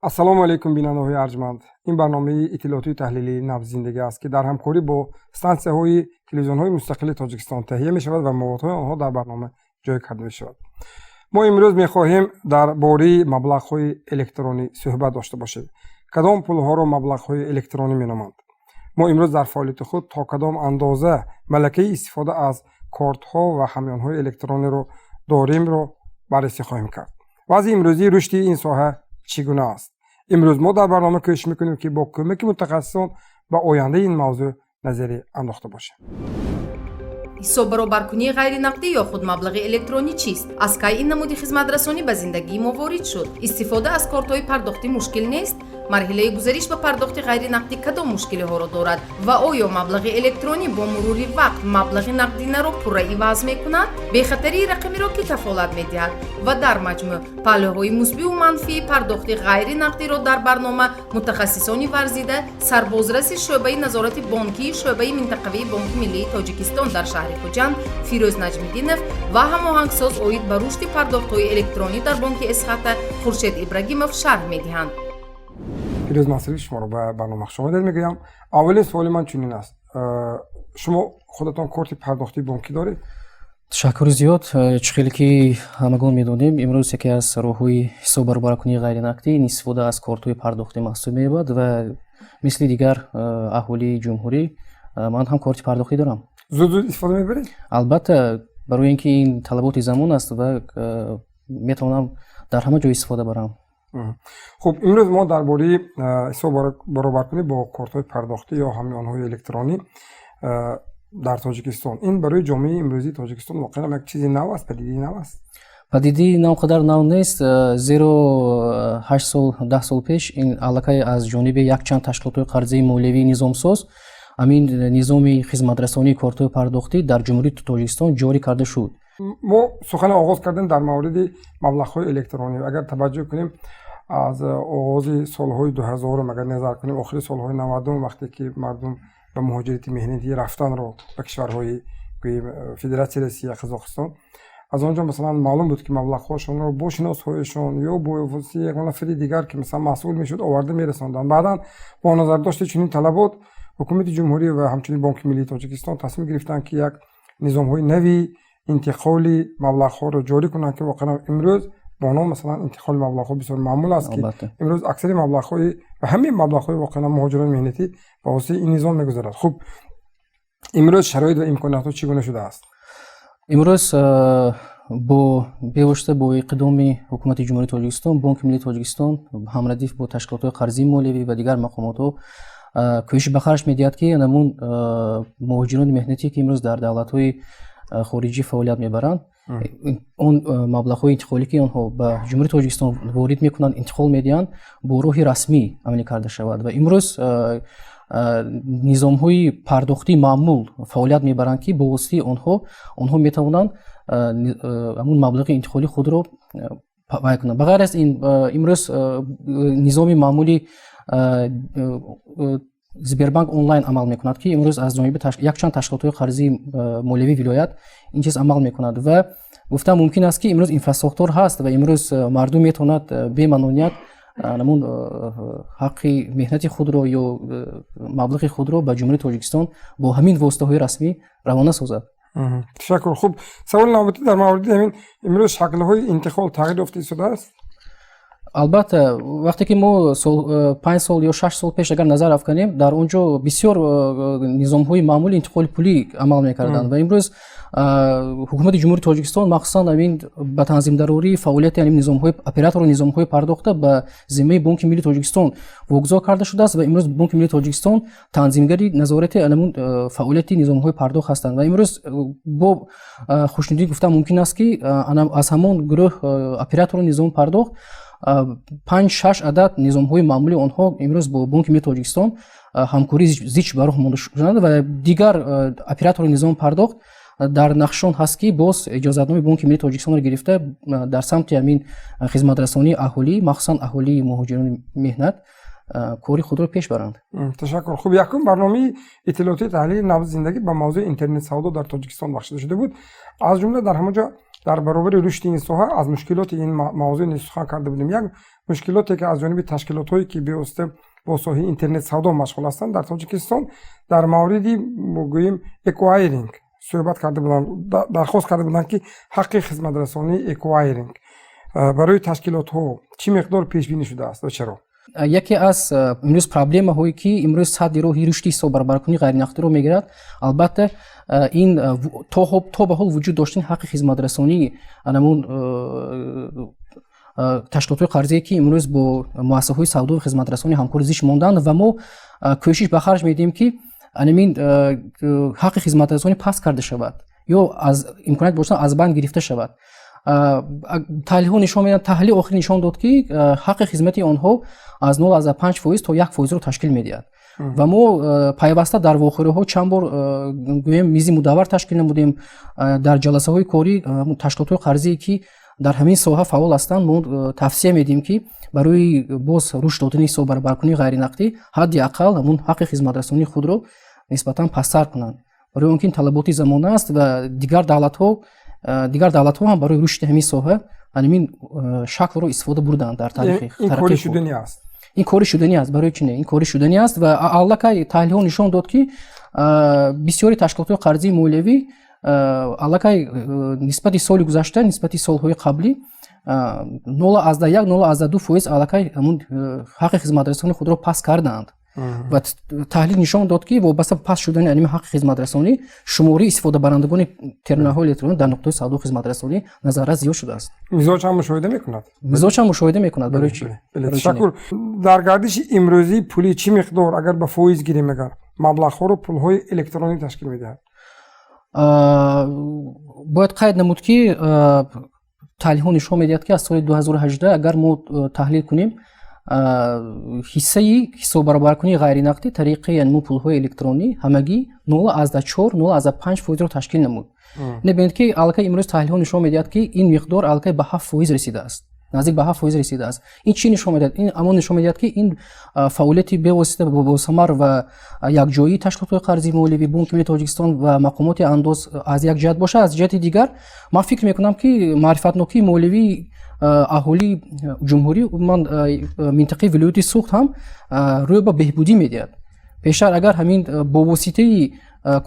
Ассалому алайкум, бинандаҳои арҷманд! Ин барномаи иттилоотии таҳлилии «Набзи зиндагӣ» аст, ки дар ҳамкорӣ бо стансияҳои телевизионҳои мустақили Тоҷикистон таҳия мешавад ва маводҳои онҳо дар барнома ҷой карда мешавад. Мо имрӯз мехоҳем дар бораи маблағҳои электронӣ суҳбат дошта бошем. Кадом пулҳоро маблағҳои электронӣ меноманд? Мо имрӯз дар фаъолияти худ то кадом андоза малакаи истифода аз кортҳо ва ҳамёнҳои электрониро доримро баррасӣ хоҳем кард. Вазъи имрӯзии рушди ин соҳа чӣ гуна аст? Имрӯз мо дар барнома кӯшиш мекунем, ки бо кӯмаки мутахассисон ба ояндаи ин мавзӯъ назаре андохта бошем. Ҳисоббаробаркунии ғайринақдӣ ё худ маблағи электронӣ чист? Аз кай ин намуди хизматрасонӣ ба зиндагии мо ворид шуд? Истифода аз кортҳои пардохтӣ мушкил нест? Марҳилаи гузариш ба пардохти ғайринақдӣ кадом мушкилиҳоро дорад ва оё маблағи электронӣ бо мурури вақт маблағи нақдинаро пурра иваз мекунад? Бехатарии рақамиро кӣ кафолат медиҳад? Ва дар маҷмӯъ паҳлӯҳои мусбиву манфии пардохти ғайринақдиро дар барнома мутахассисони варзида, сарбозраси шӯъбаи назорати бонкии шӯъбаи минтақавии Бонки миллии Тоҷикистон дар шаҳри Хуҷанд Фирӯз Наҷмиддинов ва ҳамоҳангсоз оид ба рушди пардохтҳои электронӣ дар бонки Эсхата Хуршед Ибрагимов шарҳ медиҳанд. Фирӯз Мансурович, шуморо ба барнома хушомадед мегӯям. Аввалин суоли ман чунин аст: шумо худатон корти пардохтии бонкӣ доред? Ташаккури зиёд. Чӣ хеле ки ҳамагон медонем, имрӯз яке аз роҳҳои ҳисоббаробаркунии ғайринақдӣ ин истифода аз кортҳои пардохтӣ маҳсуб меёбад ва мисли дигар аҳолии ҷумҳурӣ ман ҳам корти пардохтӣ дорам. Зуд зуд истифода мебаред? Албатта, барои ин ки ин талаботи замон аст ва метавонам дар ҳама ҷой истифода барам. Хуб, имрӯз мо дар бораи ҳисоб баробаркунӣ бо кортҳои пардохтӣ ё ҳамёнҳои электронӣ дар Тоҷикистон. Ин барои ҷомеаи имрӯзии Тоҷикистон воқеан як чизи нав аст, падидаи нав аст? Падидаи нав қадар нав нест, зеро 8 сол, 10 сол пеш ин аллакай аз ҷониби якчанд ташкилотҳои қарзии молиявии низомсоз ҳамин низоми хизматрасонии кортҳои пардохтӣ дар Ҷумҳурии Тоҷикистон ҷорӣ карда шуд. Мо сухане оғоз кардем дар мавриди маблағҳои электронӣ. Агар таваҷҷӯҳ кунем, аз оғози солҳои 2000-ум, агар назар кунем, охири солҳои 90-ум, вақте ки мардум ба муҳоҷирати меҳнатӣ рафтанро ба кишварҳои, гӯем, Федератсияи Россия, Қазоқистон, аз он ҷо, масалан, маълум буд, ки маблағҳошонро бо шиносҳояшон ё бо воситаи ягон нафари дигар, ки, масалан, масъул мешуд, оварда мерасонданд. Баъдан бо назардошти чунин талабот ҳукумати ҷумҳурӣ ва ҳамчунин Бонки миллии Тоҷикистон тасмим гирифтанд, ки як низомҳои нави интиқоли маблағҳоро ҷорӣ кунанд, ки воқеан имрӯз бо ном, масалан, интиқоли маблағҳо бисёр маъмул аст, ки имрӯз аксари маблағҳои ва ҳамаи маблағҳои воқеан муҳоҷирони меҳнатӣ ба воситаи ин низом мегузарад. Хуб, имрӯз шароит ва имкониятҳо чӣ гуна шудааст? Имрӯз бо бевосита бо иқдоми ҳукумати Ҷумҳурии Тоҷикистон, Бонки миллии Тоҷикистон ҳамрадиф бо ташкилотҳои қарзии молиявӣ ва дигар мақомотҳо кӯшиш ба харҷ медиҳад, ки ҳамун муҳоҷирони меҳнатӣ, ки имрӯз дар давлатҳои хориҷӣ фаъолият мебаранд, он маблағҳои интиқолӣ, ки онҳо ба Ҷумҳурии Тоҷикистон ворид мекунанд, интиқол медиҳанд, бо роҳи расмӣ амалӣ карда шавад. Ва имрӯз низомҳои пардохтии маъмул фаъолият мебаранд, ки бо воситаи онҳо метавонанд ҳамун маблағи интиқолии худро вай кунанд. Ба ғайр аз ин, имрӯз низоми маъмули Сбербанк Онлайн амал мекунад, ки имрӯз аз ҷониби якчанд ташкилотҳои қарзии молиявии вилоят ин чиз амал мекунад. Ва гуфтан мумкин аст, ки имрӯз инфрасохтор ҳаст ва имрӯз мардум метавонад беманоният ҳамун ҳаққи меҳнати худро ё маблағи худро ба Ҷумҳурии Тоҷикистон бо ҳамин воситаҳои расмӣ равона созад. Ташаккур. Хуб, саволи навбатӣ дар мавриди ҳамин: имрӯз шаклҳои интиқол тағйир ёфта истодааст? Албатта, вақте ки мо 5 сол ё 6 сол пеш агар назар афканем, дар он ҷо бисёр низомҳои маъмули интиқоли пулӣ амал мекарданд. Ва имрӯз ҳукумати Ҷумҳурии Тоҷикистон, махсусан ҳамин ба танзимдарории фаъолияти ҳамин низомҳои оператори низомҳои пардохта ба зиммаи Бонки миллии Тоҷикистон вогузор карда шудааст. Ва имрӯз Бонки миллии Тоҷикистон танзимгари назорати ҳамун фаъолияти низомҳои пардохт ҳастанд. Ва имрӯз бо хушнудӣ гуфтан мумкин аст, ки аз ҳамон гурӯҳ оператори низоми пардохт панҷ, шаш адад низомҳои маъмули онҳо имрӯз бо Бонки миллии Тоҷикистон ҳамкории зич ба роҳ монда шуданд. Ва дигар оператори низоми пардохт дар нақшон ҳаст, ки боз иҷозатномаи Бонки миллии Тоҷикистонро гирифта, дар самти ҳамин хизматрасонии аҳолӣ, махсусан аҳолии муҳоҷирони меҳнат, кори худро пеш баранд. Ташаккур. Хуб, якум барномаи иттилоотии таҳлили «Набзи зиндагӣ» ба мавзӯи интернет савдо дар Тоҷикистон бахшида шуда буд. Аз ҷумла дар ҳамон ҷо Дар баробари рушди ин соҳа аз мушкилоти ин мавзӯъ низ сухан карда будем. Як мушкилоте, ки аз ҷониби ташкилотҳое, ки бевосита бо соҳаи интернет-савдо машғул ҳастанд дар Тоҷикистон, дар мавриди, гӯем, эквайринг суҳбат карда буданд, дархост карда буданд, ки ҳаққи хизматрасонии эквайринг барои ташкилотҳо чӣ миқдор пешбинӣ шудааст ва чаро? Яке аз имрӯз проблемаҳое, ки имрӯз садди роҳи рушди ҳисоббаробаркунии ғайринақдиро мегирад, албатта, ин то ба ҳол вуҷуд доштани ҳаққи хизматрасонии анамун ташкилотҳои қарзие, ки имрӯз бо муассисаҳои савдову хизматрасонӣ ҳамкори зич монданд. Ва мо кӯшиш ба харҷ медиҳем, ки анамин ҳаққи хизматрасонӣ паст карда шавад ё аз имконият бошад, аз банд гирифта шавад. Таҳлилҳо нишон медиҳанд, таҳлили охир нишон дод, ки ҳаққи хизмати онҳо аз 0,5% то 1 фоизро ташкил медиҳад. Ва мо пайваста дар вохӯриҳо чанд бор, гӯем, мизи мудаввар ташкил намудем. Дар ҷаласаҳои корӣ ташкилотҳои қарзие, ки дар ҳамин соҳа фаъол ҳастанд, мо тавсия медиҳем, ки барои боз рушд додани ҳисоббаробаркунии ғайринақдӣ ҳадди ақал ҳамун ҳаққи хизматрасонии худро нисбатан пасттар кунанд, барои он ки ин талаботи замона аст ва дигар давлатҳо ҳам барои рушди ҳамин соҳа ҳамин шаклро истифода бурданд дар таърихи. Ин кори шуданӣ аст? Ин кори шуданӣ аст. Барои чи не? Ин кори шуданӣ аст ва аллакай таҳлилҳо нишон дод, ки бисёри ташкилотҳои қарзии молиявӣ аллакай нисбати соли гузашта, нисбати солҳои қаблӣ 0,1, 0,2% аллакай ҳамун ҳаққи хизматрасонии худро паст кардаанд. Ва таҳлил нишон дод, ки вобаста ба паст шудани аними ҳаққи хизматрасонӣ шумораи истифодабарандагони терминалҳои электронӣ дар нуқтаҳои савдои хизматрасонӣ назаррас зиёд шудааст. Мизоҷ ҳам мушоҳида мекунад? Мизоҷ ҳам мушоҳида мекунад, барои чӣ? Ташаккур. Дар гардиши имрӯзии пулӣ чӣ миқдор, агар ба фоиз гирем, агар маблағҳоро пулҳои электронӣ ташкил медиҳад? Бояд қайд намуд, ки таҳлилҳо нишон медиҳад, ки аз соли 2018 агар мо таҳлил кунем, ҳиссаи ҳисоббаробаркунии ғайринақдӣ тариқи янмо пулҳои электронӣ ҳамагӣ 0,4, 0,5 фоизро ташкил намуд. Мебинед, ки аллакай имрӯз таҳлилҳо нишон медиҳад, ки ин миқдор аллакай ба 7% расидааст, наздик ба 7% расидааст. Ин чӣ нишон медиҳад? Ин амон нишон медиҳад, ки ин фаъолияти бевосита, босамар ва якҷоии ташкилотҳои қарзии молиявӣ, Бонки Миллии Тоҷикистон ва мақомоти андоз аз як ҷиҳат бошад, аз ҷиҳати дигар ман фикр мекунам, ки маърифатнокии молиявии аҳолии ҷумҳурӣ, умуман минтақаи вилояти Суғд ҳам рӯ ба беҳбудӣ медиҳад. Пештар агар ҳамин бо воситаи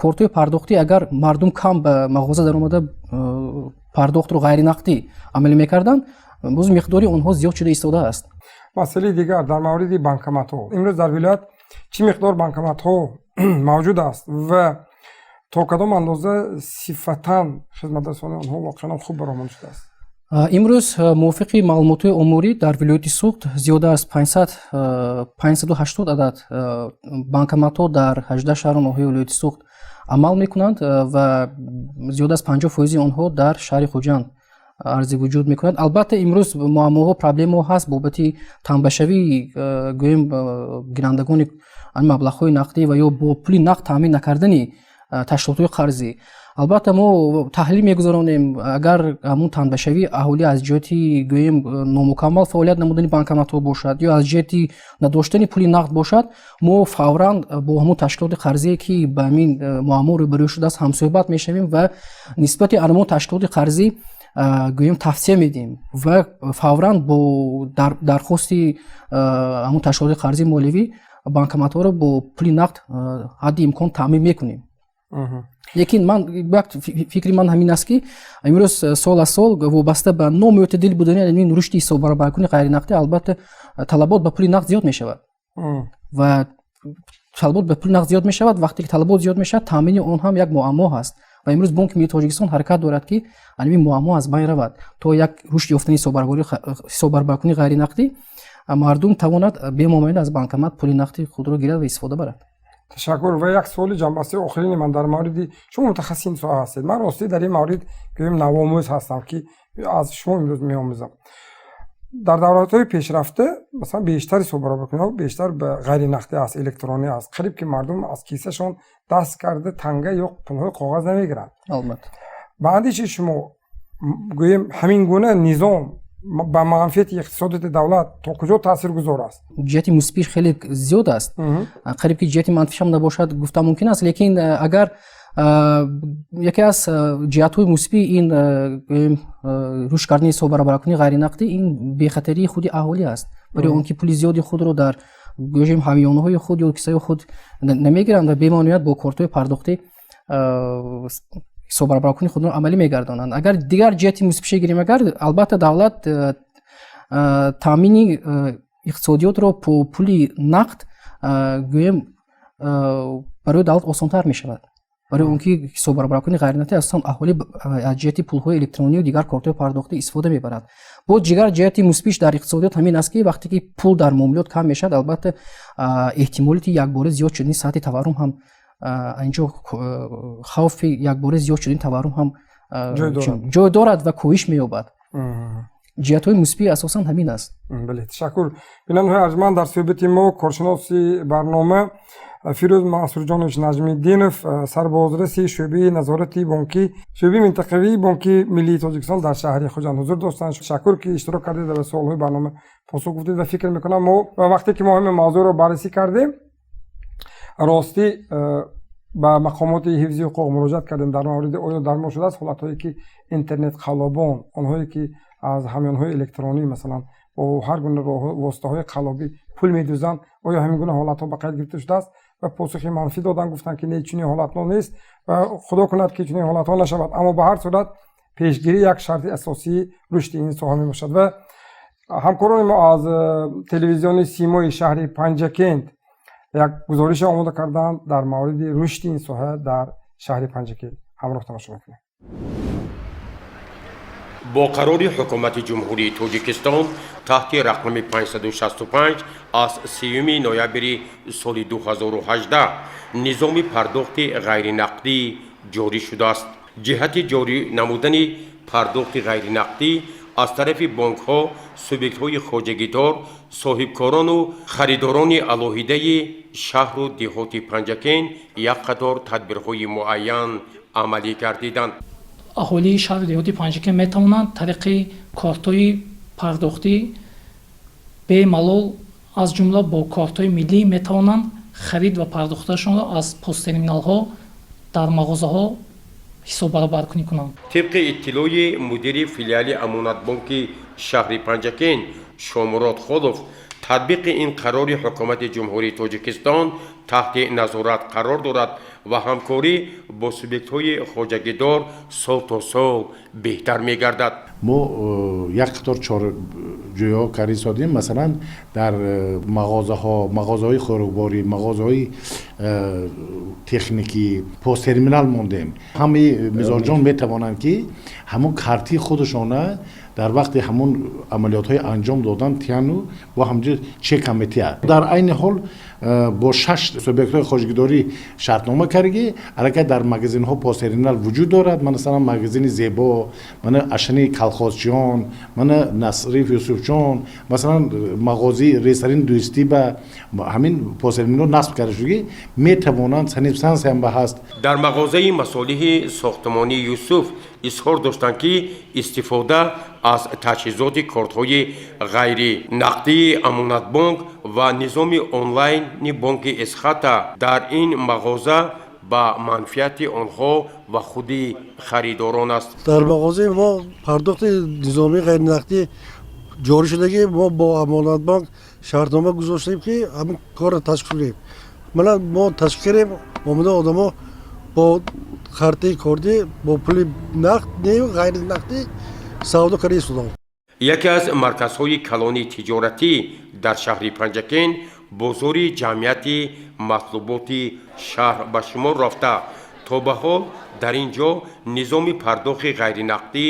кортҳои пардохтӣ агар мардум кам ба мағоза даромада пардохтро ғайринақдӣ амалӣ мекарданд, боз миқдори онҳо зиёд шуда истодааст. Масъалаи дигар дар мавриди банкоматҳо. Имрӯз дар вилоят чӣ миқдор банкоматҳо мавҷуд аст ва то кадом андоза сифатан хизматрасонии онҳо воқеан хуб баромада шудааст? Имрӯз мувофиқи маълумотҳои оморӣ дар вилояти Суғд зиёда аз 580 адад банкоматҳо дар 18 шаҳру ноҳияи вилояти Суғд амал мекунанд ва зиёда аз 50 фоизи онҳо дар шаҳри Хуҷанд арзи вуҷуд мекунад. Албатта, имрӯз муаммоҳо, проблемаҳо ҳаст бобати танбашавии, гӯем, гирандагони маблағҳои нақдӣ ва ё бо пули нақд таъмин накардани ташкилотҳои қарзӣ. Албатта, мо таҳлил мегузаронем. Агар ҳамун танбашавии аҳолӣ аз ҷиҳати, гӯем, номукаммал фаъолият намудани банкоматҳо бошад ё аз ҷиҳати надоштани пули нақд бошад, мо фавран бо ҳамун ташкилоти қарзие, ки ба ҳамин муаммо рӯбарӯ шудааст, ҳамсӯҳбат мешавем ва нисбати ҳамон ташкилоти қарзӣ, гӯем, тавсия медиҳем ва фавран бо дархости ҳамун ташкилоти қарзии молиявӣ банкоматҳоро бо пули нақд ҳадди имкон таъмин мекунем. Лекин ман як фикри ман ҳамин аст, ки имрӯз сол аз сол вобаста ба номӯътадил будани ин рушди ҳисоббаробаркунии ғайринақдӣ, албатта, талабот ба пули нақд зиёд мешавад. Ва талабот ба пули нақд зиёд мешавад. Вақте ки талабот зиёд мешавад, таъмини он ҳам як муаммо ҳаст. Ва имрӯз Бонки Миллии Тоҷикистон ҳаракат дорад, ки ҳамин муаммо аз байн равад, то як рушд ёфтани ҳисоббаробаркунии ғайринақдӣ мардум тавонад бемуомила аз банкомат пули нақди худро гирад ва истифода барад. Ташаккур. Ва як суоли ҷамъбастии охирини ман дар мавриди шумо мутахассиси ин соҳа ҳастед, ман ростӣ дар ин маврид, гӯем, навомӯз ҳастам, ки аз шумо имрӯз меомӯзам. Дар давлатҳои пешрафта, масалан, бештари ҳисоббаробаркуниҳо бештар ба ғайринақдӣ аст, электронӣ аст. Қариб ки мардум аз кисашон даст карда танга ё пулҳои коғаз намегиранд. Албатта. Ба андешаи шумо, гӯем, ҳамин гуна низом ба манфиати иқтисодияти давлат то куҷо таъсиргузор аст? Ҷиҳати мусбиш хеле зиёд аст, қариб ки ҷиҳати манфишам набошад гуфта мумкин аст, лекин агар Яке аз ҷиҳатҳои мусбии ин рушд кардани ҳисоббаробаркунии ғайринақдӣ ин бехатарии худи аҳолӣ аст, барои он ки пули зиёди худро дар гӯшем ҳамёнҳои худ ё кисаи худ намегиранд ва бемонеат бо кортҳои пардохтӣ ҳисоббаробаркунии худро амалӣ мегардонанд. Агар дигар ҷиҳати мусбиша гирем, агар албатта давлат таъмини иқтисодиётро бо пули нақд, гӯем, барои давлат осонтар мешавад, барои он ки ҳисоббаробаркунии ғайринақдӣ асосан аҳолӣ аз ҷиҳати пулҳои электронию дигар кортҳои пардохтӣ истифода мебарад. Боз дигар ҷиҳати мусбиш дар иқтисодиёт ҳамин аст, ки вақте ки пул дар муомилот кам мешавад, албатта, эҳтимолияти якбора зиёд шудани сатҳи таваррум ҳам инҷо хавфи якбора зиёд шудани таваррум ҳам ҷой дорад ва коҳиш меёбад. Ҷиҳатҳои мусбӣ асосан ҳамин аст. Бале, ташаккур. Бинандаҳои арҷманд, дар суҳбати мо коршиноси барнома Фирӯз Мансурҷонович Наҷмиддинов, сарбозраси шӯъбаи назорати бонкӣ, шӯъбаи минтақавии Бонки Миллии Тоҷикистон дар шаҳри Хуҷанд ҳузур доштанд. Ташаккур, ки иштирок кардед ва ба суолҳои барнома посух гуфтед. Ва фикр мекунам, мо вақте ки мо ҳамин мавзӯъро баррасӣ кардем, ростӣ ба мақомоти ҳифзи ҳуқуқ муроҷиат кардем дар мавриди оё дармон шудааст ҳолатҳое, ки интернет қаллобон, онҳое ки аз ҳамёнҳои электронӣ, масалан, бо ҳар гуна воситаҳои қаллобӣ пул медузанд, оё ҳамин гуна ҳолатҳо ба қайд гирифта шудааст? Ва посухи манфӣ доданд, гуфтанд, ки не, чунин ҳолатҳо нест ва худо кунад, ки чунин ҳолатҳо нашавад. Аммо ба ҳар сурат пешгирӣ як шарти асосии рушди ин соҳа мебошад. Ва ҳамкорони мо аз телевизиони Симои шаҳри Панҷакент як гузорише омода карданд дар мавриди рушди ин соҳа дар шаҳри Панҷакент. Ҳамроҳ тамошо мекунем. Бо қарори Ҳукумати Ҷумҳурии Тоҷикистон таҳти рақами 565 аз 3 ноябри соли 2018 низоми пардохти ғайринақдӣ ҷорӣ шудааст. Ҷиҳати ҷорӣ намудани пардохти ғайринақдӣ аз тарафи бонкҳо, субъектҳои хоҷагидор, соҳибкорону харидорони алоҳидаи шаҳру деҳоти Панҷакент як қатор тадбирҳои муайян амалӣ гардиданд. Аҳолии шаҳру деҳоти Панҷакент метавонанд тариқи кортҳои пардохтӣ бемалол, аз ҷумла бо кортҳои миллӣ, метавонанд харид ва пардохташонро аз посттерминалҳо дар мағозаҳо ҳисоббаробаркунӣ кунанд. Тибқи иттилои мудири филиали Амонатбонки шаҳри Панҷакент Шомурод Холов, татбиқи ин қарори Ҳукумати Ҷумҳурии Тоҷикистон таҳти назорат қарор дорад ва ҳамкорӣ бо субъектҳои хоҷагидор сол то сол беҳтар мегардад. Мо як қатор чораҷӯиҳо карда истодем. Масалан, дар мағозаҳо, мағозаҳои хӯрокворӣ, мағозаҳои техникӣ посттерминал мондем. Ҳамаи мизоҷон метавонанд, ки ҳамон картии худашона дар вақти ҳамон амалиётҳои анҷом додан тияну бо ҳамҷо чека метиҳад. Дар айни ҳол бо шаш субъектҳои хоҷагидорӣ шартнома кардагӣ, аллакай дар магазинҳо посттерминал вуҷуд дорад. Масалан, магазини Зебо, мана Ашани Калхозчиён, мана Насриф Юсуфҷон, масалан, мағози ресторани Дӯстӣ ба ҳамин посттерминал насб карда шудагӣ, метавонанд. Санитсансиям ба ҳаст. Дар мағозаи масолиҳи сохтмонии Юсуф изҳор доштанд, ки истифода аз таҷҳизоти кортҳои ғайринақдии Амонатбонк ва низоми онлайни бонки Эсхата дар ин мағоза ба манфиати онҳо ва худи харидорон аст. Дар мағозаи мо пардохти низомии ғайринақдӣ ҷорӣ шудагӣ. Мо бо Амонатбонк шартнома гузоштем, ки ҳамин корро ташкил кунем. Мана, мо ташкил кардем. Омада одамо бо картаи кордӣ, бо пули нақд не, ғайринақдӣ савдо карда истоданд. Яке аз марказҳои калони тиҷоратӣ дар шаҳри Панҷакент бозори ҷамъияти матлуботи шаҳр ба шумор рафта, то ба ҳол дар ин ҷо низоми пардохти ғайринақдӣ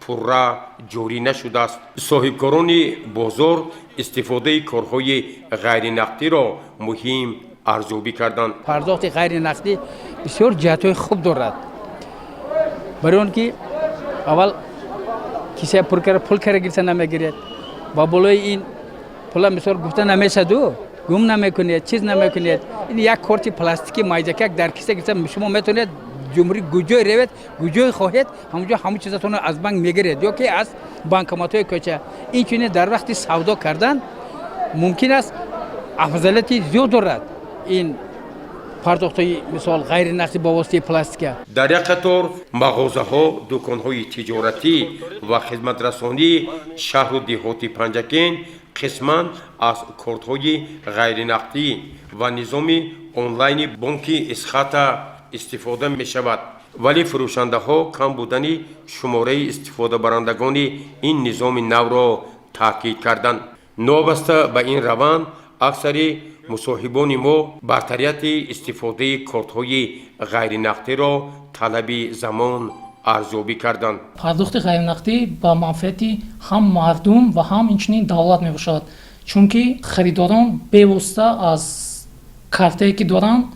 пурра ҷорӣ нашудааст. Соҳибкорони бозор истифодаи корҳои ғайринақдиро муҳим арзёбӣ карданд. Пардохти ғайринақдӣ бисёр ҷиҳатҳои хуб дорад, барои он ки аввал киса пур кара, пул кара гирифта намегиред ва болои ин пула мисол гуфта намешаду гум намекунед, чиз намекунед. Ин як корти пластики майдакак дар киса гирифта шумо метавонед ҷумҳурӣ куҷое ревед, куҷое хоҳед, ҳамонҷо ҳамон чизатонро аз банк мегиред ё ки аз банкоматҳои кӯча. Инчунин дар вақти савдо кардан мумкин аст, афзалияти зиёд дорад ин. Пардохтҳои, мисол, ғайринақдӣ бо воситаи пластика. Дар як қатор мағозаҳо, дуконҳои тиҷоратӣ ва хизматрасонии шаҳру деҳоти Панҷакент қисман аз кортҳои ғайринақдӣ ва низоми онлайни бонки Эсхата истифода мешавад, вале фурӯшандаҳо кам будани шумораи истифодабарандагони ин низоми навро таъкид карданд. Новобаста ба ин раванд, аксари мусоҳибони мо бартарияти истифодаи кортҳои ғайринақдиро талаби замон арзёбӣ карданд. Пардохти ғайринақдӣ ба манфиати ҳам мардум ва ҳам инчунин давлат мебошад, чунки харидорон бевосита аз картае, ки доранд,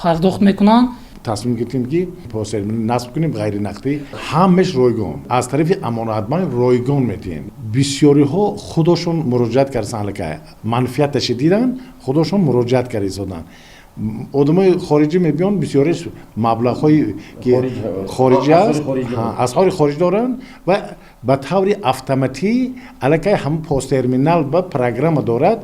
пардохт мекунанд. Тасмим гирифтем, ки POS-терминал насб кунем, ғайринақдӣ, ҳамаш ройгон, аз тарафи Амонатбанк ройгон метиҳем. Бисёриҳо худошон муроҷиат кардасан, аллакай манфиаташи дидан, худошон муроҷиат карда истоданд. Одамои хориҷӣ мебиён, бисёриш маблағҳое ки хориҷӣ аст, асъори хориҷ доранд ва ба таври автоматӣ аллакай ҳамн POS-терминал ба программа дорад,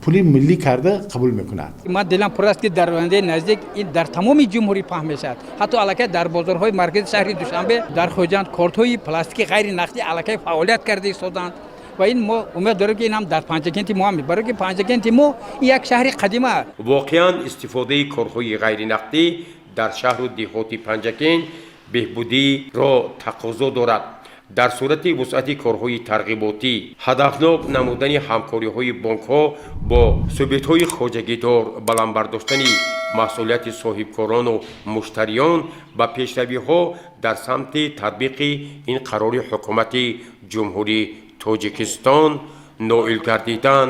пули миллӣ карда қабул мекунад. Ман дилам пур аст, ки дар ояндаи наздик ин дар тамоми ҷумҳурӣ паҳн мешавад. Ҳатто аллакай дар бозорҳои маркази шаҳри Душанбе, дар Хуҷанд кортҳои пластики ғайри нақдӣ аллакай фаъолият карда истоданд ва ин мо умед дорем, ки ин ҳам дар Панҷакенти мо ҳам, барои ки Панҷакенти мо як шаҳри қадима. Воқеан, истифодаи корҳои ғайринақдӣ дар шаҳру деҳоти Панҷакент беҳбудиро тақозо дорад. Дар сурати вусъати корҳои тарғиботӣ, ҳадафнок намудани ҳамкориҳои бонкҳо бо субъектҳои хоҷагидор, баланд бардоштани масъулияти соҳибкорону муштариён, ба пешравиҳо дар самти татбиқи ин қарори Ҳукумати Ҷумҳурии Тоҷикистон ноил гардидан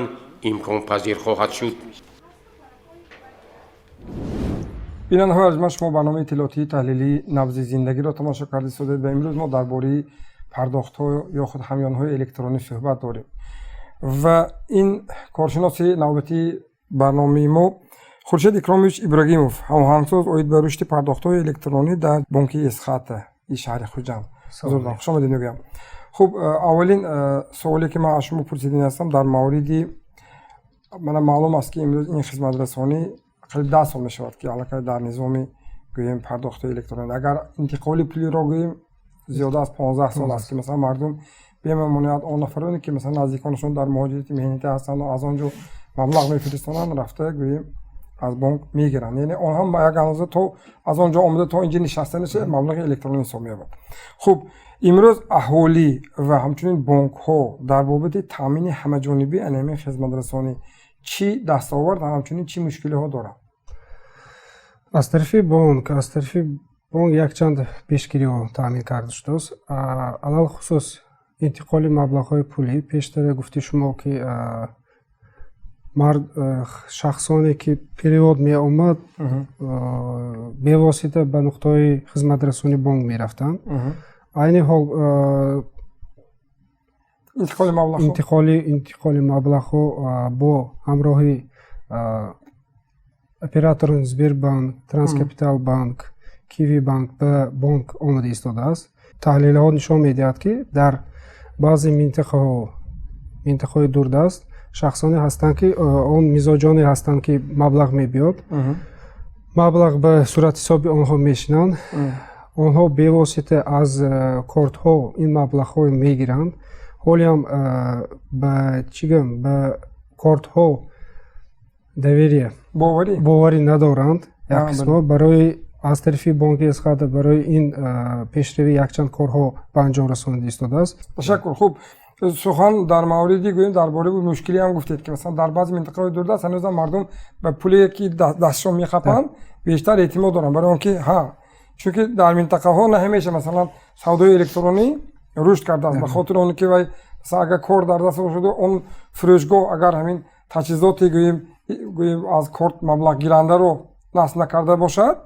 имконпазир хоҳад шуд. Бинандаҳои арҷманд, шумо барномаи иттилоотии таҳлилии «Набзи зиндагиро» тамошо карда истодед ва имрӯз мо дар бораи пардохтҳо ё худ ҳамёнҳои электронӣ суҳбат дорем ва ин коршиноси навбатии барномаи мо Хуршед Икромович Ибрагимов, ҳамоҳангсоз оид ба рушди пардохтҳои электронӣ дар бонки Эсхата и шаҳри Хуҷанд. Хуш омадед мегӯям. Хуб, аввалин суоле, ки ман аз шумо пурсидани ҳастам, дар мавриди мана маълум аст, ки имрӯз ин хизматрасонӣ қариб 10 сол мешавад, ки аллакай дар низоми, гӯем, пардохтҳои электронӣ, агар интиқоли пулиро гӯем, зиёда аз 15 сол аст, ки масалан мардум бемамоният, он нафароне, ки масалан наздиконашон дар муҳоҷирати меҳнатӣ ҳастанд, аз он ҷо маблағ мефиристонанд, рафта, гӯем, аз бонк мегиранд. Яъне он ҳам ба як андоза то аз он ҷо омада то инҷа нишастанаша маблағи электронӣ ҳисоб меёбад. Хуб, имрӯз аҳолӣ ва ҳамчунин бонкҳо дар бобати таъмини ҳамаҷонибии ана ҳамин хизматрасонӣ чӣ дастовард ва ҳамчунин чӣ мушкилиҳо доранд? Аз тарафи бонк якчанд пешгириҳо таъмин карда шудааст. Алалхусус интиқоли маблағҳои пулӣ. Пештара гуфти шумо, ки шахсоне, ки перевод меомад, бевосита ба нуқтаҳои хизматрасонии бонк мерафтанд. Айни ҳол интиқоли маблағҳо бо ҳамроҳи операторони Сбербанк, Транскапитал банк, Киви банк ба бонк омада истодааст. Таҳлилҳо нишон медиҳад, ки дар баъзе минтақаҳо, минтақаҳои дурдаст, шахсоне ҳастанд, ки он мизоҷоне ҳастанд, ки маблағ мебиёд, маблағ ба суратҳисоби онҳо мешинанд, онҳо бевосита аз кортҳо ин маблағҳо мегиранд. Ҳолиам ба чӣ гӯям, ба кортҳо доверие, боварӣ надоранд як қисмо. Барои аз тарафи бонки Эсхата барои ин пешравӣ якчанд корҳо ба анҷом расонида истодааст. Ташаккур. Хуб, сухан дар мавриди, гӯем, дар бораи мушкилӣ ҳам гуфтед, ки масалан дар баъзе минтақаҳои дурдаст ҳанӯзам мардум ба пуле, ки дастшон мехапанд, бештар эътимод доранд, барои он ки ҳа, чунки дар минтақаҳо на ҳамеша масалан савдои электронӣ рушд кардааст, ба хотири он ки вай масалан агар кор дар даст бошаду он фурӯшгоҳ агар ҳамин таҷҳизоте, гӯем, аз корт маблағгирандаро насб накарда бошад,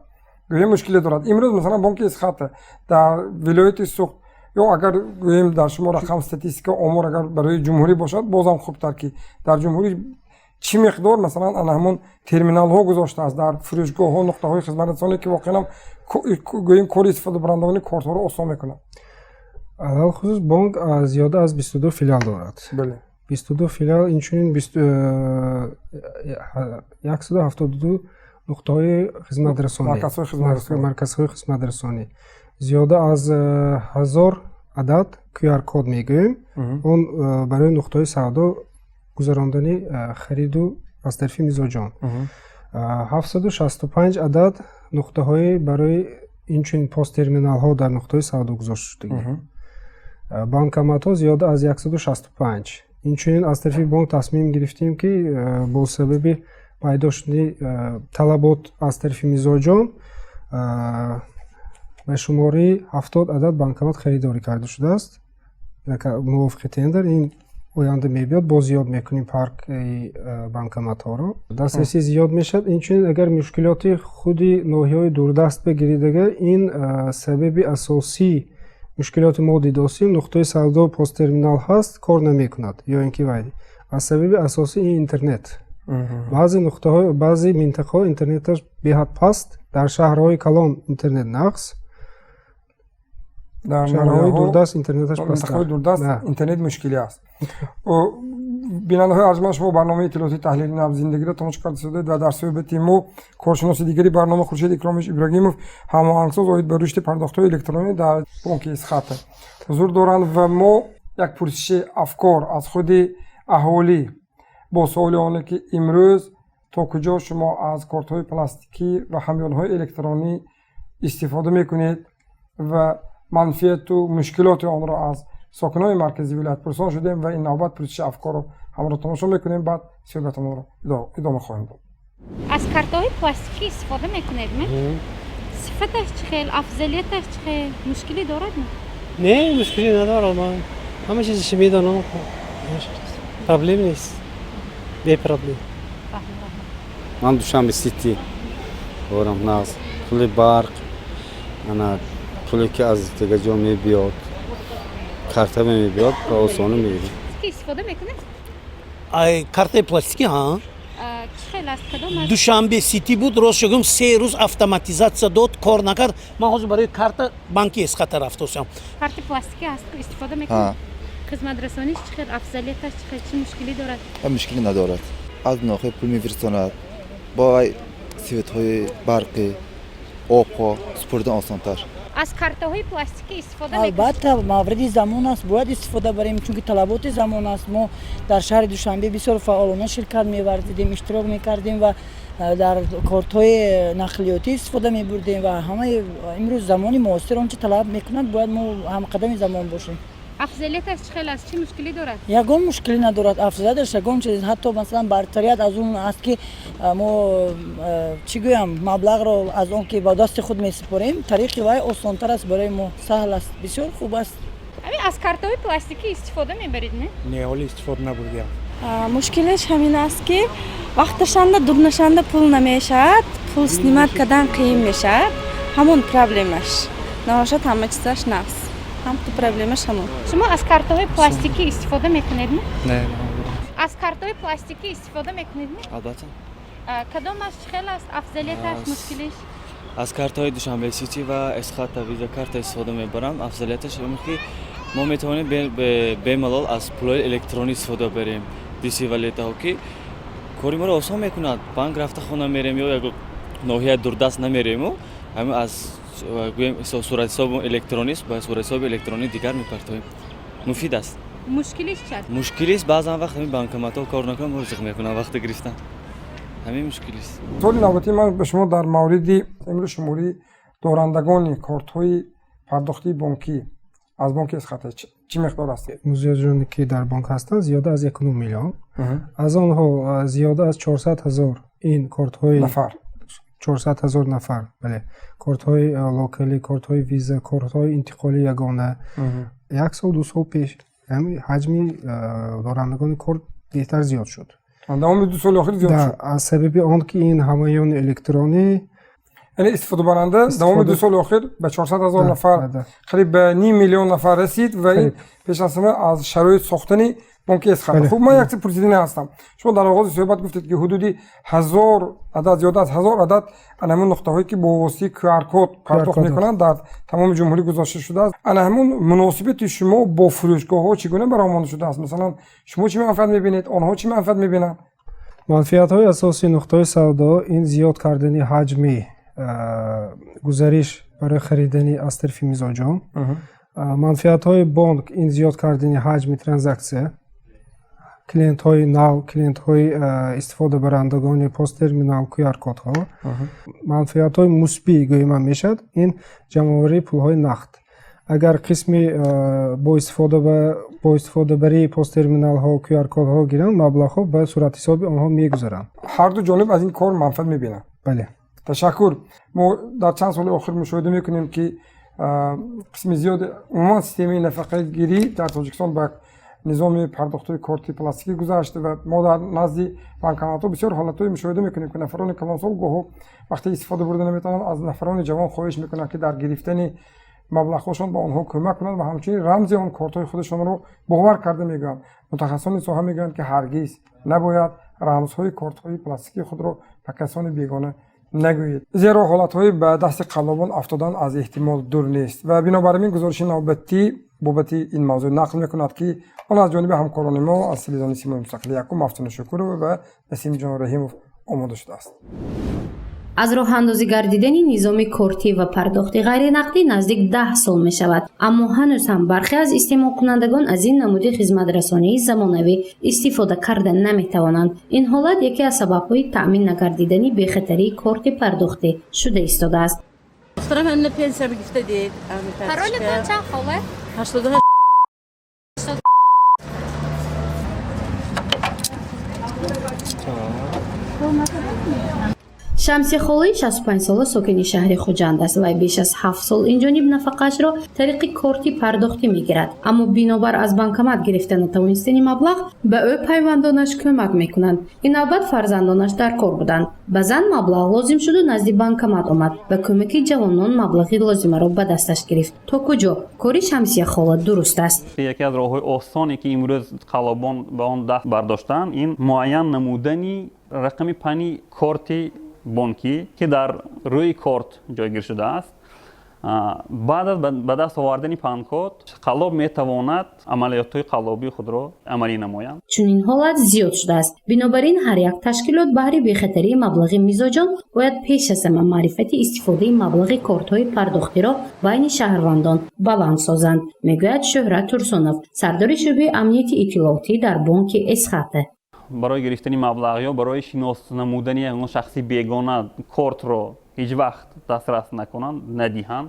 гӯем, мушкиле дорад. Имрӯз масалан бонки Эсхата дар вилояти Суғд ё агар, гӯем, дар шумо рақам, статистика, омор агар барои ҷумҳурӣ бошад, бозам хубтар, ки дар ҷумҳурӣ чӣ миқдор масалан ана ҳамон терминалҳо гузоштааст дар фурӯшгоҳҳо, нуқтаҳои хизматрасонӣ, ки воқеан ҳам, гӯем, кори истифодабарандагони кортҳоро осон мекунад? Алалхусус бонк зиёда аз 22 филиал дорад. 22 филиал, инчунин 172 Нуқтаҳои хизматрасонӣ, марказҳои хизматрасонӣ зиёда аз 1000 адад QR код мегӯем. Он барои нуқтаҳои савдо гузарондани хариду аз тарафи мизоҷон. 765 адад нуқтаҳои барои инчунин посттерминалҳо дар нуқтаҳои савдо гузошта шудагӣ. Банкоматҳо зиёда аз 165. Инчунин аз тарафи бонк тасмим гирифтем, ки бо сабаби пайдо шудани талабот аз тарафи мизоҷон ба шумораи 70 адад банкомат харидорӣ карда шудааст мувофиқи тендер. Ин оянда мебиёд, боз зиёд мекунем парки банкоматҳоро, дастрасӣ зиёд мешавад. Инчунин агар мушкилоти худи ноҳияҳои дурдаст бигирид, агар ин сабаби асосии мушкилоти мо дидосем, нуқтаи савдо, посттерминал ҳаст, кор намекунад ё ин ки вай аз сабаби асосӣ ин интернет. Баъзе нуқтаҳо, баъзе минтақаҳо интернеташ беҳад паст. Дар шаҳрҳои калон интернет нағз, дар шаҳрҳои дурдаст интернеташ минтақаҳои дурдаст интернет мушкилӣ аст. Бинандаҳои арҷманд, шумо барномаи иттилоотии таҳлили набзи зиндагиро тамошо карда истодаед ва дар суҳбати мо коршиноси дигари барнома Хуршед Икромович Ибрагимов, ҳамоҳангсоз оид ба рушди пардохтҳои электронӣ дар бонки Эсхата ҳузур доранд ва мо як пурсиши афкор аз худи аҳолӣ бо суоли оне, ки имрӯз то куҷо шумо аз кортҳои пластикӣ ва ҳамёнҳои электронӣ истифода мекунед ва манфиату мушкилоти онро аз сокинони маркази вилоят пурсон шудем ва ин навбат пурсиши афкорро ҳамроҳ тамошо мекунем, баъд суҳбатамонро идома хоҳем дод. Аз картаҳои пластикӣ истифода мекунед ме? Сифаташ чӣ хел, афзалияташ чӣ хел, мушкилӣ дорад ме? Не, мушкилӣ надорад. Ман ҳама чизашо медонам, проблем нест, бепроблем. Ман Душанбе Сити дорам, нағз. Пули барқ, ана пуле ки аз дигар ҷо мебиёд, карта мебиёд, ба осонӣ мегирем. Истифода мекунед? Ай, картаи пластикӣ, ҳа. Чӣ хел аст, кадом аст? Душанбе Сити буд. Рост гӯм, 3 рӯз автоматизатсия дод, кор накард. Ман ҳозир барои карта банки Эсхата рафтосам. Карти пластикӣ ҳаст, истифода мекунед? Хизматрасониш чӣ хел, афзалияташ чӣ хел, чӣ мушкилӣ дорад? Мушкилӣ надорад. Аз ноҳия пул мефирстонад, бо вай светҳои барқӣ, обҳо супурдан осонтар. Аз картаҳои пластикӣ истифода мекунед? Албатта, мавриди замон аст, бояд истифода барем, чунки талаботи замон аст. Мо дар шаҳри Душанбе бисёр фаъолона ширкат меварзидем, иштирок мекардем ва дар кортҳои нақлиётӣ истифода мебурдем ва ҳамаи имрӯз замони муосир он чи талаб мекунад, бояд мо ҳамқадами замон бошем. Афзалияташ чӣ хел аст, чӣ мушкилӣ дорад? Ягон мушкилӣ надорад. Афзалияташ ягон чиз, ҳатто масалан бартарият аз он аст, ки мо, чӣ гӯям, маблағро аз он ки ба дасти худ месупорем, тариқи вай осонтар аст, барои мо саҳл аст, бисёр хуб аст. Ҳамин аз картаҳои пластикӣ истифода мебаред не? Не, ҳоло истифода набурдиам. Мушкилиш ҳамин аст, ки вақташанда дурнашанда пул намешавад, пул снимать кардан қиин мешавад. Ҳамон проблемаш набошад, ҳама чизаш нағз, ҳамту проблемаш ҳамон. Шумо аз картаҳои пластикӣ истифода мекунед не? Не. Аз картаҳои пластикӣ истифода мекунед не? Албатта. Кадомаш, чӣ хел аст, афзалияташ, мушкилиш? Аз картаҳои Душанбе Сити ва Эсхата Виза карта истифода мебарам. Афзалияташ он ки мо метавонем бемалол аз пулҳои электронӣ истифода барем, диси валютаҳо, ки кори моро осон мекунад. Банк рафта хона мерем ё як ноҳияи дурдаст намерему, ҳамин аз гӯем суратҳисоби электронист, ба суратҳисоби электронӣ дигар мепартоем, муфид аст. Мушкилиш чи аст? Мушкилист, баъзан вақт ҳамин банкоматҳо кор накунанд, моро зиқ мекунанд вақти гирифтан, ҳамин мушкилист. Суоли навбатии ман ба шумо дар мавриди имрӯз шумории дорандагони кортҳои пардохтии бонкӣ аз бонки Эсхата чӣ миқдор аст? Мизоҷоне ки дар бонк ҳастанд, зиёда аз 1,5 миллион, аз онҳо зиёда аз 400 000 ин кортҳои нафар. 400 000 нафар, бале, кортҳои локалӣ, кортҳои Виза, кортҳои интиқоли ягона. Як сол, 2 сол пеш ҳаҷми дорандагони корт беҳтар зиёд шуд. Давоми 2 соли охир зиёд шуд. Аз сабаби он ки ин ҳамаёни электронӣ. Яъне истифодабаранда давоми 2 соли охир ба 400 000 нафар, қариб ба ним миллион нафар расид ва ин пеш аз ҳама аз шароит сохтани бонки Эсхата. Хуб, ман як чиз пурсидани ҳастам. Шумо дар оғози суҳбат гуфтед, ки ҳудуди 1000 адад, зиёда аз 1000 адад ана ҳамун нуқтаҳое, ки бо воситаи QR код пардохт мекунанд, дар тамоми ҷумҳурӣ гузошта шудааст. Ана ҳамун муносибати шумо бо фурӯшгоҳҳо чӣ гуна баромонда шудааст? Масалан, шумо чӣ манфиат мебинед, онҳо чӣ манфиат мебинанд? Манфиатҳои асосии нуқтаҳои савдо ин зиёд кардани ҳаҷми гузариш барои харидани аз тарафи мизоҷон. Манфиатҳои бонк ин зиёд кардани ҳаҷми транзаксия, клиентҳои нав, клиентҳои истифодабарандагони посттерминал, QR-кодҳо. Манфиатҳои мусбӣ гӯем ҳам мешавад, ин ҷамъоварии пулҳои нақд. Агар қисми бо истифодабарии посттерминалҳо, QR-кодҳо гиранд, маблағҳо ба суратҳисоби онҳо мегузаранд. Ҳарду ҷониб аз ин кор манфиат мебинанд. Бале. Ташаккур. Мо дар чанд соли охир мушоҳида мекунем, ки қисми зиёд, умуман системаи нафақагирӣ дар Тоҷикистон ба низоми пардохтҳои корти пластикӣ гузашт ва мо дар назди банкоматҳо бисёр ҳолатҳое мушоҳида мекунем, ки нафарони калонсол гоҳо вақте истифода бурда наметавонанд, аз нафарони ҷавон хоҳиш мекунанд, ки дар гирифтани маблағҳошон ба онҳо кӯмак кунанд ва ҳамчунин рамзи он кортҳои худашонро бовар карда мегӯянд. Мутахассисони соҳа мегӯянд, ки ҳаргиз набояд рамзҳои кортҳои пластикии худро ба касони бегона нагӯед, зеро ҳолатҳои ба дасти қаллобон афтодан аз эҳтимол дур нест. Ва бинобар ин гузориши навбатӣ бобати ин мавзӯъ нақл мекунад, ки он аз ҷониби ҳамкорони мо аз телевизиони Симои Мустақили якум Мафтуна Шукурова ва Насимҷон Раҳимов омода шудааст. Аз роҳандозӣ гардидани низоми кортӣ ва пардохти ғайринақдӣ наздик 10 сол мешавад, аммо ҳанӯз ҳам бархе аз истеъмолкунандагон аз ин намуди хизматрасонии замонавӣ истифода карда наметавонанд. Ин ҳолат яке аз сабабҳои таъмин нагардидани бехатарии корти пардохтӣ шуда истодааст. Паролатон чанд, хола? 88. Шамси холаи 65-сола сокини шаҳри Хуҷанд аст. Вай беш аз 7 сол инҷониб нафақаашро тариқи корти пардохтӣ мегирад, аммо бинобар аз банкомат гирифта натавонистани маблағ ба ӯ пайвандонаш кӯмак мекунанд. Ин навбат фарзандонаш дар кор буданд. Ба зан маблағ лозим шуду назди банкомат омад. Ба кӯмаки ҷавонон маблағи лозимаро ба дасташ гирифт. То куҷо кори Шамсия хола дуруст аст? Яке аз роҳҳои осоне, ки имрӯз қаллобон ба он даст бардоштанд, ин муайян намудани рақами пани корти бонкӣ, ки дар рӯи корт ҷойгир шудааст. Баъд аз ба даст овардани панкод қаллоб метавонад амалиётҳои қаллобии худро амалӣ намояд. Чунин ҳолат зиёд шудааст. Бинобар ин ҳар як ташкилот баҳри бехатарии маблағи мизоҷон бояд пеш аз ҳама маърифати истифодаи маблағи кортҳои пардохтиро байни шаҳрвандон баланд созанд, мегӯяд Шӯҳрат Турсунов, сардори шӯъбаи амнияти иттилоотӣ дар бонки Эсхата. Барои гирифтани маблағ ё барои шинос намудани ягон шахси бегона кортро ҳеҷ вақт дастрас накунанд, надиҳанд.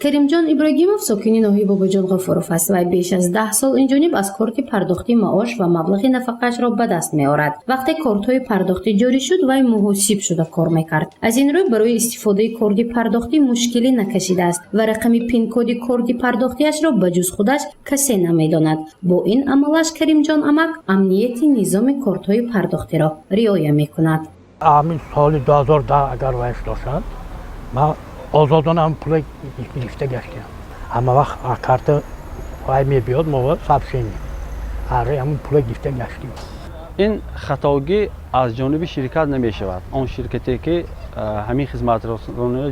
Каримҷон Иброгимов сокини ноҳияи Бобоҷон Ғафуров аст. Вай беш аз 10 сол инҷониб аз корти пардохтӣ маош ва маблағи нафақаашро ба даст меорад. Вақте кортҳои пардохтӣ ҷорӣ шуд, вай муҳосиб шуда кор мекард. Аз ин рӯй барои истифодаи корти пардохтӣ мушкилӣ накашидааст ва рақами пин-коди корти пардохтиашро ба ҷуз худаш касе намедонад. Бо ин амалаш Каримҷон амак амнияти низоми кортҳои пардохтиро риоя мекунад. Ҳамин соли 2010 агар вайш дошад, ман озодона ҳам пула гирифта гаштем. Ҳама вақт карта вай мебиёд, мо сообщение аре ҳамн пула гирифта гаштем. Ин хатогӣ аз ҷониби ширкат намешавад. Он ширкате, ки ҳамин хизматрасониро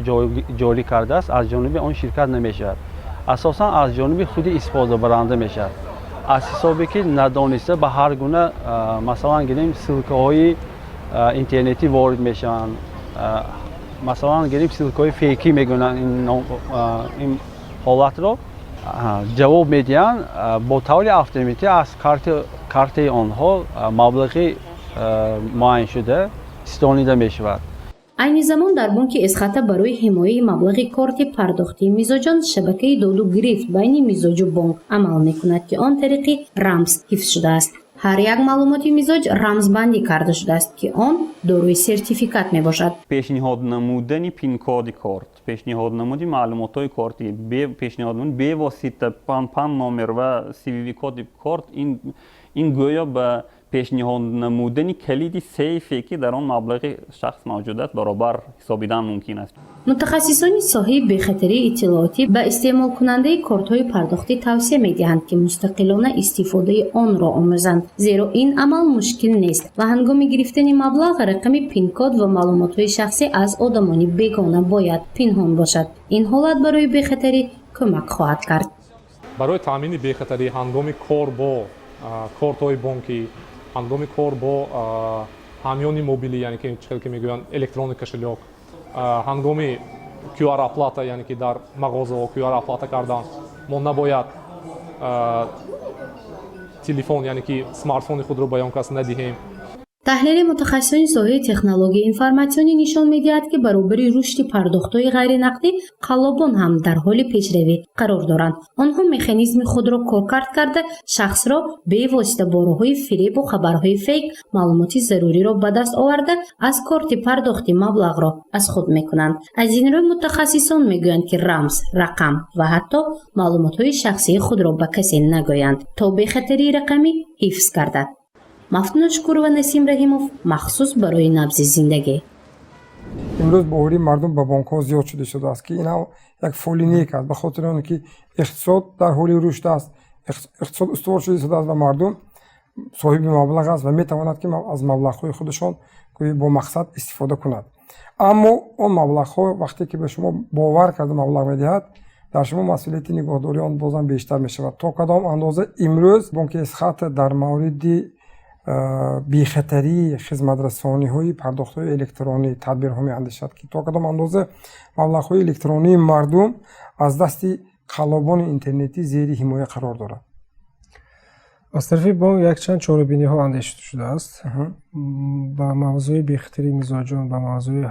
ҷорӣ кардааст, аз ҷониби он ширкат намешавад. Асосан аз ҷониби худи истифодабаранда мешавад, аз ҳисобе ки надониста ба ҳар гуна, масалан гирем, ссылкаҳои интернетӣ ворид мешаванд. Масалан гирем, ссылкаҳои фейкӣ мегӯянд, ин ҳолатро ҷавоб медиҳанд, бо таври автоматӣ аз картаи онҳо маблағи муайяншуда истонида мешавад. Айни замон дар бонки Эсхата барои ҳимояи маблағи корти пардохтии мизоҷон шабакаи доду гирифт байни мизоҷу бонк амал мекунад, ки он тариқи рамз ҳифз шудааст. Ҳар як маълумоти мизоҷ рамзбандӣ карда шудааст, ки он дорои сертификат мебошад. Пешниҳод намудани пин-коди корт, пешниҳод намуди маълумотҳои кортӣ, пешниҳод намуди бевосита пан номер ва CVV коди корт, ин гӯё ба пешниҳод намудани калиди сейфе, ки дар он маблағи шахс мавҷуд аст, баробар ҳисобидан мумкин аст. Мутахассисони соҳаи бехатарии иттилоотӣ ба истеъмолкунандаи кортҳои пардохтӣ тавсия медиҳанд, ки мустақилона истифодаи онро омӯзанд, зеро ин амал мушкил нест ва ҳангоми гирифтани маблағ рақами пин-код ва маълумотҳои шахсӣ аз одамони бегона бояд пинҳон бошад. Ин ҳолат барои бехатарӣ кӯмак хоҳад кард. Барои таъмини бехатарӣ ҳангоми кор бо кортҳои бонкӣ, ҳангоми кор бо Ҳамёни мобилӣ, яъне ки чӣ хел ки мегӯянд, электронный кошелёк, ҳангоми QR оплата, яъне ки дар мағозаҳо QR оплата кардан, мо набояд телефон, яъне ки смартфони худро ба он кас надиҳем. Таҳлили мутахассисони соҳаи технологияи информатсионӣ нишон медиҳад, ки баробари рушди пардохтҳои ғайринақдӣ қаллобон ҳам дар ҳоли пешравӣ қарор доранд. Онҳо механизми худро коркард карда, шахсро бевосита бо роҳҳои фиребу хабарҳои фейк маълумоти заруриро ба даст оварда, аз корти пардохти маблағро аз худ мекунанд. Аз ин рӯ мутахассисон мегӯянд, ки рамз, рақам ва ҳатто маълумотҳои шахсии худро ба касе нагӯянд, то бехатарии рақамӣ ҳифз гардад. Мафтуна Шукурова, Насим Раҳимов, махсус барои «Набзи зиндагӣ». Имрӯз боварии мардум ба бонкҳо зиёд шуда истодааст, ки ин ҳам як фоли нек аст, ба хотири оне ки иқтисод дар ҳоли рушд аст, иқтисод устувор шуда истодааст ва мардум соҳиби маблағ аст ва метавонад, ки аз маблағҳои худашон гӯё бо мақсад истифода кунад. Аммо он маблағҳо, вақте ки ба шумо бовар карда маблағ медиҳад, дар шумо масъулияти нигоҳдории он бозам бештар мешавад. То кадом андоза имрӯз бонки Эсхата дар мавриди бехатарии хизматрасониҳои пардохтҳои электронӣ тадбирҳо меандешад, ки то кадом андоза маблағҳои электронии мардум аз дасти қаллобони интернетӣ зери ҳимоя қарор дорад? Аз тарафи бонк якчанд чорабиниҳо андешида шудааст ба мавзӯи бехатарии мизоҷон, ба мавзӯи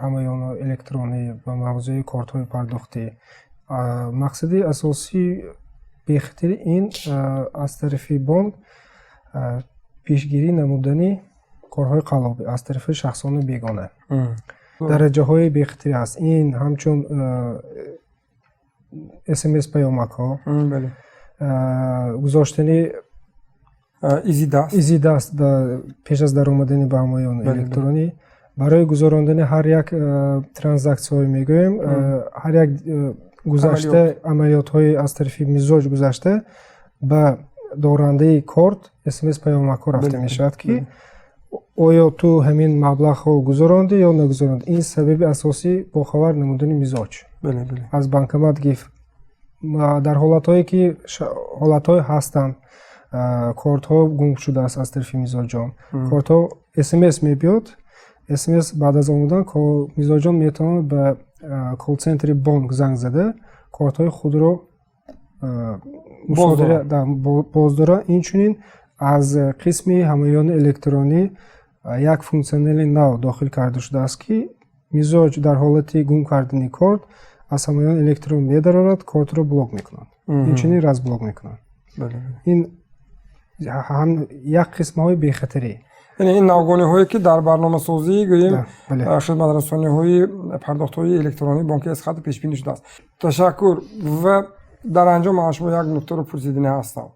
ҳамаёни электронӣ, ба мавзӯи кортҳои пардохтӣ. Мақсади асосии бехатарӣ ин аз тарафи бонк пешгирӣ намудани корҳои қаллобӣ аз тарафи шахсони бегона. Дараҷаҳои бехатарӣ ҳаст. Ин ҳамчун смс паёмакҳо, гузоштани изи даст, изи даст пеш аз даромадани ба ҳамоёни электронӣ, барои гузарондани ҳар як транзаксияҳое мегӯем, ҳар як гузашта амалиётҳои аз тарафи мизоҷ гузашта ба дорандаи корт смс паёмакҳо рафта мешавад, ки оё ту ҳамин маблағҳо гузарондӣ ё нагузарондӣ. Ин сабаби асосӣ бохабар намудани мизоҷ аз банкомат гиф. Дар ҳолатҳое ки ҳолатҳое ҳастанд, кортҳо гум шудааст аз тарафи мизоҷон, кортҳо смс мебиёд. Смс баъд аз омадан мизоҷон метавонад ба колл-центри бонк занг зада, кортҳои худро боздора. Инчунин аз қисми ҳамоёни электронӣ як функсионали нав дохил карда шудааст, ки мизоҷ дар ҳолати гум кардани корт аз ҳамоёни электрон медарорад, кортро блок мекунад, инчунин разблок мекунад. Ин як қисмҳои бехатарӣ. Яъне ин навгониҳое, ки дар барномасозӣ, гӯем, хизматрасониҳои пардохтҳои электронии бонки Эсхата пешбинӣ шудааст. Ташаккур. Ва дар анҷом ман шумо як нуктаро пурсидани ҳастам.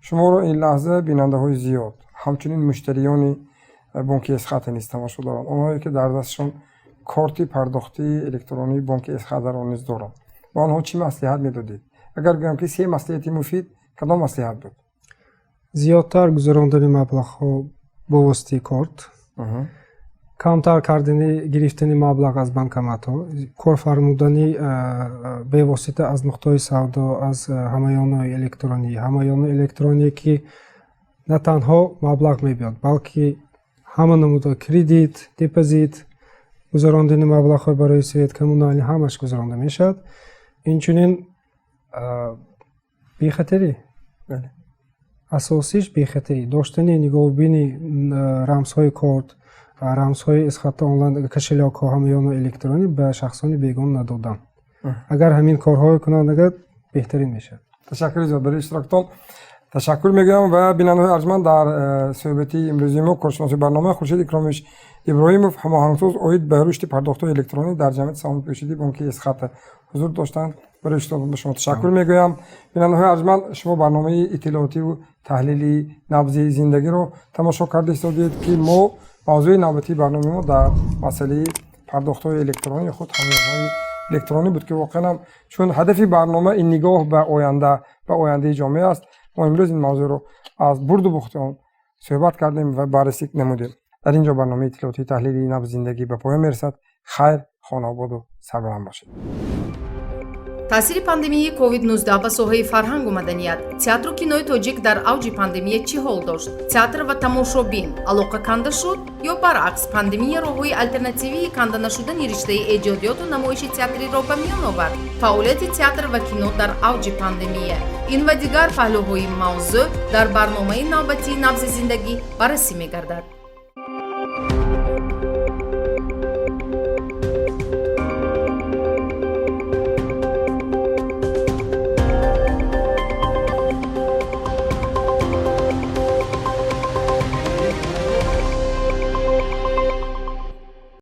Шуморо ин лаҳза бинандаҳои зиёд, ҳамчунин муштариёни бонки Эсхата низ тамошо доранд, онҳое ки дар дастшон корти пардохтии электронии бонки Эсхатаро низ доранд. Ба онҳо чӣ маслиҳат медодед? Агар гӯям, ки се маслиҳати муфид, кадом маслиҳат буд? Зиёдтар гузарондани маблағҳо бо воситаи корт, камтар кардани гирифтани маблағ аз банкоматҳо, кор фармудани бевосита аз нуқтаҳои савдо, аз ҳамаёнҳои электронӣ. Ҳамаёни электроние, ки на танҳо маблағ мебиёд, балки ҳама намудҳо: кредит, депозит, гузарондани маблағҳо барои свет, коммуналӣ, ҳамаш гузаронда мешавад. Инчунин бехатарӣ, асосиш бехатарӣ доштани, нигоҳубини рамзҳои корт, рамзҳои Эсхата онлайн кошелёкҳо, ҳамаёни электронӣ ба шахсони бегона надодан. Агар ҳамин корҳое кунанд, агар беҳтарин мешавад. Ташаккури зиёд барои иштироктон. Ташаккур мегӯям. Ва бинандаҳои арҷманд, дар суҳбати имрӯзи мо коршиноси барнома Хуршед Икромович Иброҳимов, ҳамоҳангсоз оид ба рушди пардохтҳои электронӣ дар ҷамъияти саҳоми пӯшидии бонки Эсхата ҳузур доштанд. Барои иштирокатон ба шумо ташаккур мегӯям. Бинандаҳои арҷманд, шумо барномаи иттилоотиву таҳлили «Набзи зиндагиро» тамошо карда истодед, ки мо мавзӯи навбатии барномаи мо дар масъалаи пардохтҳои электронӣ, худ ҳамёнҳои электронӣ буд, ки воқеан ҳам чун ҳадафи барнома ин нигоҳ ба оянда, ба ояндаи ҷомеа аст, мо имрӯз ин мавзӯъро аз бурду бухти он суҳбат кардем ва баррасӣ намудем. Дар ин ҷо барномаи иттилоотии таҳлили «Набзи зиндагӣ» ба поён мерасад. Хайр, хонаободу сарбаланд бошед. Таъсири пандемияи COVID-19 ба соҳаи фарҳангу маданият. Театру кинои тоҷик дар авҷи пандемия чӣ ҳол дошт? Театр ва тамошобин алоқа канда шуд ё баръакс, пандемия роҳҳои алтернативии канда нашудани риштаи эҷодиёту намоиши театриро ба миён овард? Фаъолияти театр ва кино дар авҷи пандемия, ин ва дигар паҳлӯҳои мавзӯъ дар барномаи навбатии «Набзи зиндагӣ» баррасӣ мегардад.